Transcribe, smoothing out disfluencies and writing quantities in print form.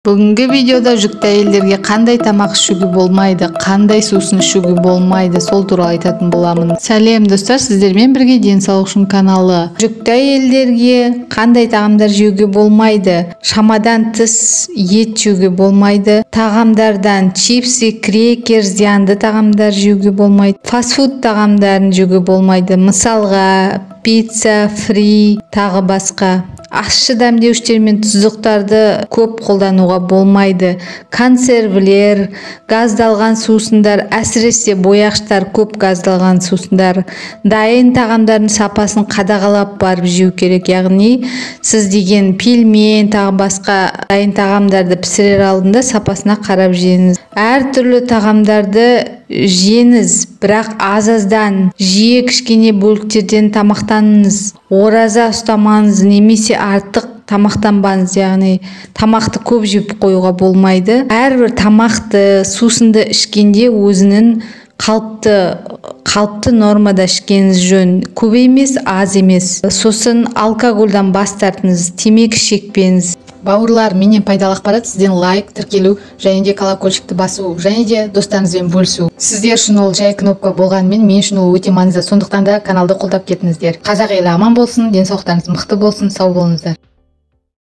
Бүгінгі видеода жүкті әйелдерге қандай тамақ ішуге болмайды, қандай сусын ішуге болмайды, сол туралы айтатын боламын. Сәлем достар, сіздермен бірге Денсаулық үшін каналы. Жүкті әйелдерге қандай тағамдар жеуге болмайды? Шамадан тыс ет жеуге болмайды. Тағамдардан чипсы, крекер, зиянды тағамдар жеуге болмайды. Фастфуд тағамдарын жеуге болмайды. Мысалға, пицца, фри, тағы басқа. Ащы дәмдеуіштер мен тұздықтарды көп қолдануға болмайды. Консервілер, газдалған сусындар, әсіресе бояғыштар, көп газдалған сусындар, дайын тағамдардың сапасын қадағалап барып жеу керек. Яғни сіз деген пельмен, тағы басқа дайын тағамдарды пісірер алдында сапасына қарап жеңіз. Әртүрлі тағамдарды жеңіз, бірақ аз-аздан, жиі кішкене бөліктерден тамақтаныңыз. Ораза ұстамаңыз немесе артық тамақтанбаңыз, яғни тамақты көп жеп қоюға болмайды. Әрбір тамақты, сусынды ішкенде өзінің қалыпты нормада ішкеніңіз жөн. Көп емес, аз емес. Сосын алкогольдан бас тартыңыз, темекі шекпеңіз. Бауырлар, менен пайдалы ақпарат, сізден лайк, тіркелу және де колокольчикті басу және де достарыңызбен бөлісу. Сіздер үшін ол жай кнопка болғанымен, мен үшін ол өте маңызды. Сондықтан да каналды қолдап кетіңіздер. Қазақ елі аман болсын, денсаулықтарыңыз мықты болсын, сау болыңыздар.